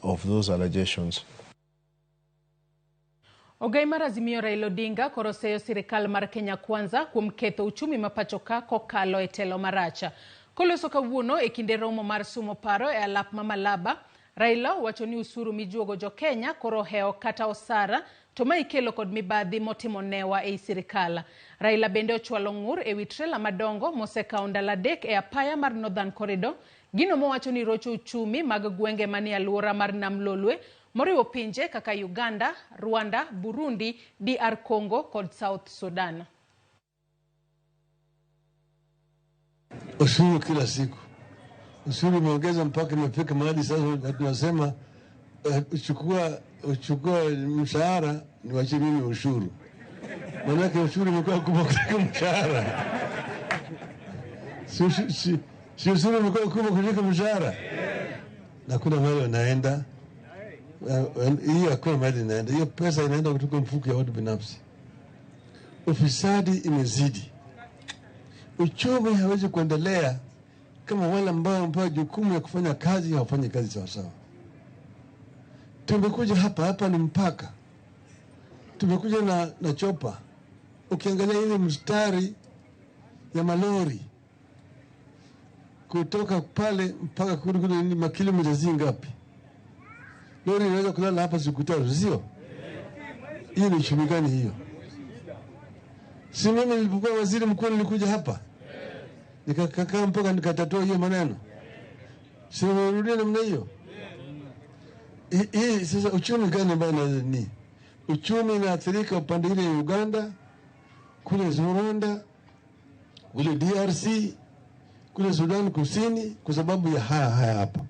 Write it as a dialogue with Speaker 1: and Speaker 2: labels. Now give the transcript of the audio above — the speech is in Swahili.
Speaker 1: of those allegations.
Speaker 2: Ogai mar Azimio Raila Odinga koro oseyo sirikal mar Kenya Kwanza kuom ketho uchumi ma pacho ka kokalo e telo marach. Koloso kawuono e kinde romo mar sumo paro e alap ma Malaba, Raila owacho ni usuru mijuogo jo Kenya koro ohewo kata osara to ma ikelo kod mibadhi motimo newa ei sirikal. Raila bende ochwalo ng'ur ewi trela madongo mosekawo ndalo 3 e apaya mar Northern Corridor, gino mowacho ni rocho uchumi mag gwenge manie alwora mar Nam Lolwe moriwo pinje kaka Uganda, Rwanda, Burundi, DR Congo kod South Sudan.
Speaker 3: Ushuru kila siku, ushuru umeongeza mpaka imefika mahali sasa tunasema uchukua mshahara niwachie mimi ushuru, maanake ushuru umekuwa kubwa kuliko mshahara. Si ushuru umekuwa kubwa kuliko mshahara? Na kuna mahali wanaenda hiyo, hakuna mahali inaenda hiyo pesa, inaenda kutoka mfuko ya watu binafsi. Ufisadi imezidi, uchumi hawezi kuendelea kama wale ambao wamepewa jukumu ya kufanya kazi hawafanyi kazi sawasawa. Tumekuja hapa, hapa ni mpaka, tumekuja na chopa. Ukiangalia ile mstari ya malori kutoka pale mpaka kule kule ni makilomita zingapi? Lori inaweza kulala hapa siku 3, sio? Hiyo ni uchumi gani hiyo? Si mimi nilipokuwa waziri mkuu nilikuja hapa nikakaa mpaka nikatatua hiyo maneno, si nimerudia namna hiyo? Hii sasa uchumi gani ambao ni uchumi inaathirika upande ile ya Uganda, kule Rwanda, kule DRC, kule Sudan Kusini, kwa sababu ya haya hapa.